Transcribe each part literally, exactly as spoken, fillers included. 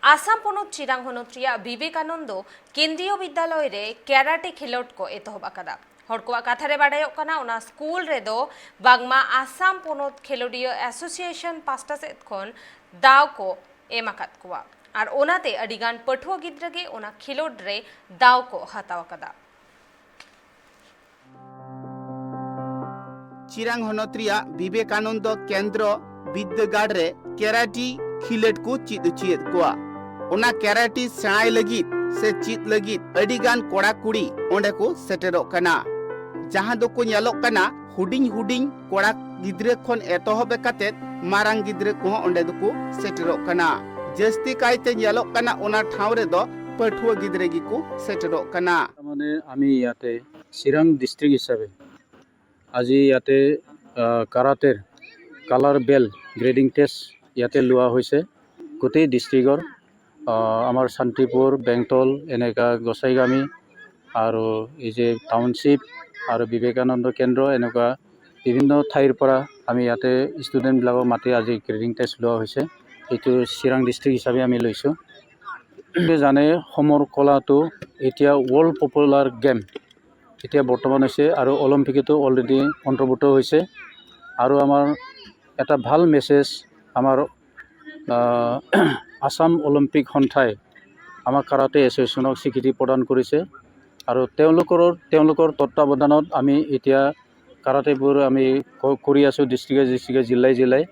ᱟᱥᱟᱢ ᱯᱚᱱᱚᱛ ᱪᱤᱨᱟᱝ ᱦᱚᱱᱚᱛ ᱨᱮᱭᱟᱜ ᱵᱤᱵᱮᱠᱟᱱᱚᱱᱫᱚ ᱠᱮᱱᱫᱨᱤᱭᱚ ᱵᱤᱫᱽᱭᱟᱞᱚᱭ ᱨᱮ ᱠᱮᱨᱟᱴᱤ ᱠᱷᱮᱞᱳᱰ ᱠᱚ ᱮᱛᱚᱦᱚᱵ ᱟᱠᱟᱫᱟ᱾ ᱦᱚᱲ ᱠᱚᱣᱟᱜ ᱠᱟᱛᱷᱟ ᱨᱮ ᱵᱟᱰᱟᱭᱚᱜ ᱠᱟᱱᱟ, ᱚᱱᱟ ᱥᱠᱩᱞ ᱨᱮᱫᱚ ᱵᱟᱝᱢᱟ ᱟᱥᱟᱢ ᱯᱚᱱᱚᱛ ᱠᱷᱮᱞᱳᱰᱤᱭᱟᱹ ᱮᱥᱳᱥᱤᱭᱮᱥᱚᱱ ᱯᱟᱥᱴᱟ ᱥᱮᱫ ᱠᱷᱚᱱ ᱫᱟᱣ ᱠᱚ ᱮᱢ ᱟᱠᱟᱫ ᱠᱚᱣᱟ᱾ ᱟᱨ ᱚᱱᱟᱛᱮ ᱟᱹᱰᱤᱜᱟᱱ ᱯᱟᱹᱴᱷᱩᱣᱟᱹ ᱜᱤᱫᱽᱨᱟᱹ ᱜᱮ ᱚᱱᱟ ᱠᱷᱮᱞᱳᱰ ᱨᱮ ᱫᱟᱣ ᱠᱚ ᱦᱟᱛᱟᱣ ᱟᱠᱟᱫᱟ᱾ ᱪᱤᱨᱟᱝ ᱦᱚᱱᱚᱛ ᱨᱮᱭᱟᱜ ᱵᱤᱵᱮᱠᱟᱱᱚᱱᱫᱚ ᱠᱮᱱᱫᱨᱚ ᱵᱤᱫᱽᱫᱟᱹᱜᱟᱲ ᱨᱮ ᱠᱮᱨᱟᱴᱤ ᱠᱷᱤᱞᱟᱹᱴ ᱠᱚ ᱪᱮᱫ ᱦᱚᱪᱚᱭᱮᱫ ᱠᱚᱣᱟ᱾ ᱚᱱᱟ ᱠᱮᱨᱟᱴᱤ ᱥᱮᱬᱟᱭ ᱞᱟᱹᱜᱤᱫ ᱥᱮ ᱪᱮᱫ ᱞᱟᱹᱜᱤᱫ ᱟᱹᱰᱤ ᱜᱟᱱ ᱠᱚᱲᱟ ᱠᱩᱲᱤ ᱚᱸᱰᱮ ᱠᱚ ᱥᱮᱴᱮᱨᱚᱜ ᱠᱟᱱᱟ, ᱡᱟᱦᱟᱸ ᱫᱚᱠᱚ ᱧᱮᱞᱚᱜ ᱠᱟᱱᱟ ᱦᱩᱰᱤᱧ ᱦᱩᱰᱤᱧ ᱠᱚᱲᱟ ᱜᱤᱫᱽᱨᱟᱹ ᱠᱷᱚᱱ ᱮᱛᱚᱦᱚᱵ ᱠᱟᱛᱮ ᱢᱟᱨᱟᱝ ᱜᱤᱫᱽᱨᱟᱹ ᱠᱚᱦᱚᱸ ᱚᱸᱰᱮ ᱫᱚᱠᱚ ᱥᱮᱴᱮᱨᱚᱜ ᱠᱟᱱᱟ᱾ ᱡᱟᱹᱥᱛᱤ ᱠᱟᱭᱛᱮ ᱧᱮᱞᱚᱜ ᱠᱟᱱᱟ ᱚᱱᱟ ᱴᱷᱟᱶ ᱨᱮᱫᱚ ᱯᱟᱹᱴᱷᱩᱣᱟᱹ ᱜᱤᱫᱽᱨᱟᱹ ᱜᱮᱠᱚ ᱥᱮᱴᱮᱨᱚᱜ ᱠᱟᱱᱟ᱾ মানে আমি ইয়াতে চিৰাং ডিষ্ট্ৰিক্ট হিচাপে আজি ইয়াতে আহ, কাৰাটেৰ কালাৰ বেল গ্ৰেডিং টেষ্ট ইয়াতে লোৱা হৈছে গোটেই ডিষ্ট্ৰিক্টৰ। আহ, আমাৰ শান্তিপুৰ, বেংটল, এনেকা গোসাইগামী আৰু এই যে টাউনশ্বিপ আৰু বিবেকানন্দ কেন্দ্ৰ, এনেকুৱা বিভিন্ন ঠাইৰ পৰা আমি ইয়াতে ষ্টুডেণ্টবিলাকক মাতি আজি গ্ৰেডিং টেষ্ট লোৱা হৈছে। এইটো চিৰাং ডিষ্ট্ৰিক্ট হিচাপে আমি লৈছোঁ। জানে, সমৰ কলাটো এতিয়া ৱৰ্ল্ড পপুলাৰ গেম এতিয়া বৰ্তমান হৈছে আৰু অলিম্পিকতো অলৰেডি অন্তৰ্ভুক্ত হৈছে। আৰু আমাৰ এটা ভাল মেছেজ, আমাৰ আহ, আছাম অলিম্পিক সন্থাই আমাৰ কাৰাটে এছ'চিয়েশ্যনক স্বীকৃতি প্ৰদান কৰিছে আৰু তেওঁলোকৰ তেওঁলোকৰ তত্বাৱধানত আমি এতিয়া কাৰাটেবোৰ আমি ক- কৰি আছোঁ ডিষ্ট্ৰিক্টে ডিষ্ট্ৰিক্টে, জিলাই জিলাই।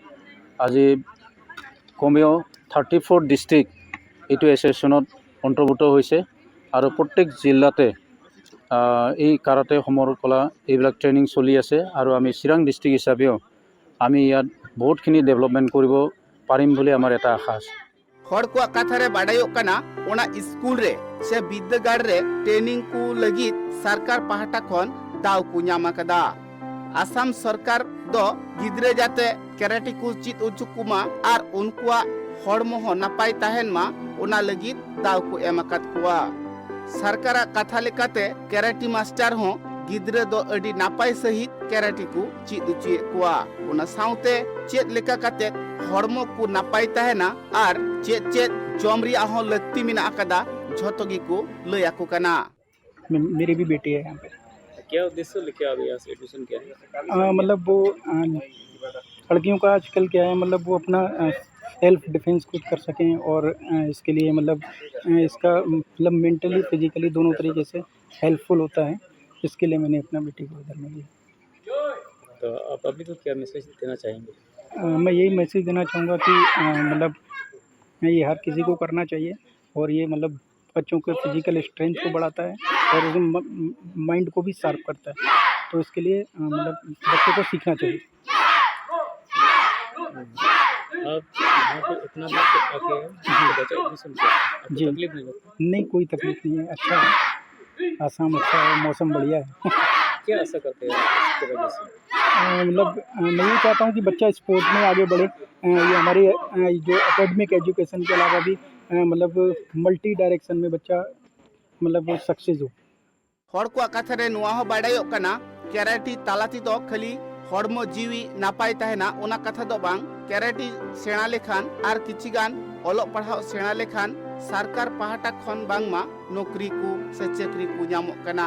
আজি কমেও থাৰ্টি ফ'ৰ ডিষ্ট্ৰিক্ট এইটো এছ'চিয়েশ্যনত অন্তৰ্ভুক্ত হৈছে আৰু প্ৰত্যেক জিলাতে আহ, এই কাৰাটে সমৰ কলা এইবিলাক ট্ৰেইনিং চলি আছে আৰু আমি চিৰাং ডিষ্ট্ৰিক্ট হিচাপেও আমি ইয়াত বহুতখিনি ডেভেলপমেণ্ট কৰিব পাৰিম বুলি আমাৰ এটা আশা আছে। ᱦᱚᱲ ᱠᱚᱣᱟᱜ ᱠᱟᱛᱷᱟ ᱨᱮ ᱵᱟᱰᱟᱭᱚᱜ ᱠᱟᱱᱟ, ᱚᱱᱟ ᱥᱠᱩᱞ ᱨᱮ ᱥᱮ ᱵᱤᱨᱫᱟᱹᱜᱟᱲ ᱨᱮ ᱴᱨᱮᱱᱤᱝ ᱠᱚ ᱞᱟᱹᱜᱤᱫ ᱥᱚᱨᱠᱟᱨ ᱯᱟᱦᱴᱟ ᱠᱷᱚᱱ ᱫᱟᱣ ᱠᱚ ᱧᱟᱢ ᱟᱠᱟᱫᱟ᱾ ᱟᱥᱟᱢ ᱥᱚᱨᱠᱟᱨ ᱫᱚ ᱜᱤᱫᱽᱨᱟᱹ ᱡᱟᱛᱮ ᱠᱮᱨᱟᱴᱤ ᱠᱚ ᱪᱮᱫ ᱦᱚᱪᱚ ᱠᱚᱢᱟ ᱟᱨ ᱩᱱᱠᱩᱣᱟᱜ ᱦᱚᱲᱢᱚ ᱦᱚᱸ ᱱᱟᱯᱟᱭ ᱛᱟᱦᱮᱱ ᱢᱟ, ᱚᱱᱟ ᱞᱟᱹᱜᱤᱫ ᱫᱟᱣ ᱠᱚ ᱮᱢ ᱟᱠᱟᱫ ᱠᱚᱣᱟ᱾ ᱥᱚᱨᱠᱟᱨᱟᱜ ᱠᱟᱛᱷᱟ ᱞᱮᱠᱟᱛᱮ ᱠᱮᱨᱟᱴᱤ ᱢᱟᱥᱴᱟᱨ ᱦᱚᱸ ᱜᱤᱫᱽᱨᱟᱹ ᱫᱚ ᱟᱹᱰᱤ ᱱᱟᱯᱟᱭ ᱥᱟᱹᱦᱤᱡ ᱠᱮᱨᱟᱴᱤ ᱠᱚ ᱪᱮᱫ ᱦᱚᱪᱚᱭᱮᱫ ᱠᱚᱣᱟ᱾ ᱚᱱᱟ ᱥᱟᱶᱛᱮ ᱪᱮᱫ ᱞᱮᱠᱟ ᱠᱟᱛᱮ ᱦᱚᱲᱢᱚ ᱠᱚ ᱱᱟᱯᱟᱭ ᱛᱟᱦᱮᱱᱟ ᱟᱨ ᱪᱮᱫ ᱪᱮᱫ ᱡᱚᱢ ᱨᱮᱭᱟᱜ ᱦᱚᱸ ᱞᱟᱹᱠᱛᱤ ᱢᱮᱱᱟᱜ ᱟᱠᱟᱫᱟ, ᱡᱷᱚᱛᱚ ᱜᱮᱠᱚ ᱞᱟᱹᱭ ᱟᱠᱚ ᱠᱟᱱᱟ᱾ मे- मेरी भी बेटी है यहाँ पे। क्या उद्देश्य लेके आप यहाँ से एडमिशन किया है? अ, मतलब वो, अ, लड़कियों का आजकल क्या है, मतलब वो अपना, अ, सेल्फ डिफेंस खुद कर सकें और, अ, इसके लिए मतलब, अ, इसका मतलब मेंटली, फिजिकली दोनों तरीके से हेल्पफुल होता है। इसके लिए मैंने अपना बेटी को इधर में लिया। तो आप पब्लिक को क्या मैसेज देना चाहेंगे? अ, मैं यही मैसेज देना चाहूँगा कि, अ, मतलब ये हर किसी को करना चाहिए और ये मतलब बच्चों के फिजिकल स्ट्रेंथ को बढ़ाता है और माइंड को भी शार्प करता है। तो इसके लिए, अ, मतलब बच्चों को सीखना चाहिए। आप यहाँ पे इतना दूर से आके हैं, आपका बच्चा एडमिशन किया, आपको जी। तकलीफ नहीं होती? नहीं, कोई तकलीफ नहीं है, अच्छा है। आसाम अच्छा है, मौसम बढ़िया है। क्या आशा करते हैं इसके वजह से? अ, मतलब, अ, मैं ये चाहता हूँ कि बच्चा स्पोर्ट में आगे बढ़े। अ, ये हमारी, अ, जो एकेडमिक एजुकेशन के अलावा भी, अ, मतलब मल्टी डायरेक्शन में बच्चा मतलब सक्सेस हो। ᱦᱚᱲ ᱠᱚᱣᱟᱜ ᱠᱟᱛᱷᱟ ᱨᱮ ᱱᱚᱣᱟ ᱦᱚᱸ ᱵᱟᱰᱟᱭᱚᱜ ᱠᱟᱱᱟ, ᱠᱮᱨᱟᱴᱤ ᱛᱟᱞᱟ ᱛᱮᱫᱚ ᱠᱷᱟᱹᱞᱤ ᱦᱚᱲᱢᱚ ᱡᱤᱣᱤ ᱱᱟᱯᱟᱭ ᱛᱟᱦᱮᱱᱟ, ᱚᱱᱟ ᱠᱟᱛᱷᱟ ᱫᱚ ᱵᱟᱝ᱾ ᱠᱮᱨᱟᱴᱤ ᱥᱮᱬᱟ ᱞᱮᱠᱷᱟᱱ ᱟᱨ ᱠᱤᱪᱷᱤ ᱜᱟᱱ ᱚᱞᱚᱜ ᱯᱟᱲᱦᱟᱣ ᱥᱮᱬᱟ ᱞᱮᱠᱷᱟᱱ ᱥᱚᱨᱠᱟᱨ ᱯᱟᱦᱴᱟ ᱠᱷᱚᱱ ᱵᱟᱝᱢᱟ ᱱᱚᱠᱨᱤ ᱠᱚ ᱥᱮ ᱪᱟᱹᱠᱨᱤ ᱠᱚ ᱧᱟᱢᱚᱜ ᱠᱟᱱᱟ᱾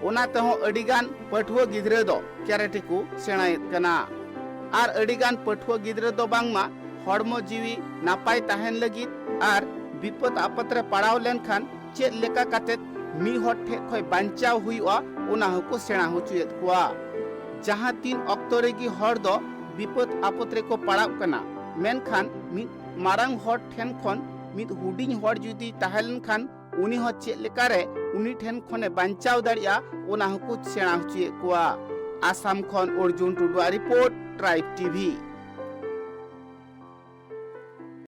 ᱚᱱᱟ ᱛᱮᱦᱚᱸ ᱟᱹᱰᱤ ᱜᱟᱱ ᱯᱟᱹᱴᱷᱩᱣᱟᱹ ᱜᱤᱫᱽᱨᱟᱹ ᱫᱚ ᱠᱮᱨᱟᱴᱤ ᱠᱚ ᱥᱮᱬᱟᱭᱮᱫ ᱠᱟᱱᱟ᱾ ᱟᱨ ᱟᱹᱰᱤ ᱜᱟᱱ ᱯᱟᱹᱴᱷᱩᱣᱟᱹ ᱜᱤᱫᱽᱨᱟᱹ ᱫᱚ ᱵᱟᱝᱢᱟ ᱦᱚᱲᱢᱚ ᱡᱤᱣᱤ ᱱᱟᱯᱟᱭ ᱛᱟᱦᱮᱱ ᱞᱟᱹᱜᱤᱫ ᱟᱨ ᱵᱤᱯᱚᱫ ᱟᱯᱚᱫ ᱨᱮ ᱯᱟᱲᱟᱣ ᱞᱮᱱᱠᱷᱟᱱ ᱪᱮᱫ ᱞᱮᱠᱟ ᱠᱟᱛᱮ ᱢᱤᱫ ᱦᱚᱲ ᱴᱷᱮᱱ ᱠᱷᱚᱱ ᱵᱟᱧᱪᱟᱣ ᱦᱩᱭᱩᱜᱼᱟ, ᱚᱱᱟ ᱦᱚᱸᱠᱚ ᱥᱮᱬᱟ ᱦᱚᱪᱚᱭᱮᱫ ᱠᱚᱣᱟ᱾ ᱡᱟᱦᱟᱸ ᱛᱤᱱ ᱚᱠᱛᱚ ᱨᱮᱜᱮ ᱦᱚᱲ ᱫᱚ ᱵᱤᱯᱚᱫ ᱟᱯᱚᱫ ᱨᱮᱠᱚ ᱯᱟᱲᱟᱜ ᱠᱟᱱᱟ, ᱢᱮᱱᱠᱷᱟᱱ ᱢᱤᱫ ᱢᱟᱨᱟᱝ ᱦᱚᱲ ᱴᱷᱮᱱ ᱠᱷᱚᱱ ᱢᱤᱫ ᱦᱩᱰᱤᱧ ᱦᱚᱲ ᱡᱩᱫᱤ ᱛᱟᱦᱮᱸ ᱞᱮᱱᱠᱷᱟᱱ ᱩᱱᱤ ᱦᱚᱸ ᱪᱮᱫ ᱞᱮᱠᱟᱨᱮ ᱩᱱᱤ ᱴᱷᱮᱱ ᱠᱷᱚᱱᱮ ᱵᱟᱧᱪᱟᱣ ᱫᱟᱲᱮᱭᱟᱜᱼᱟ, ᱚᱱᱟ ᱦᱚᱸᱠᱚ ᱥᱮᱬᱟ ᱦᱚᱪᱚᱭᱮᱫ ᱠᱚᱣᱟ᱾ ᱟᱥᱟᱢ ᱠᱷᱚᱱ ᱚᱨᱡᱩᱱ ᱴᱩᱰᱩᱣᱟᱜ ᱨᱤᱯᱳᱨᱴ, ᱴᱨᱟᱭᱤᱵᱽ ᱴᱤᱵᱷᱤ᱾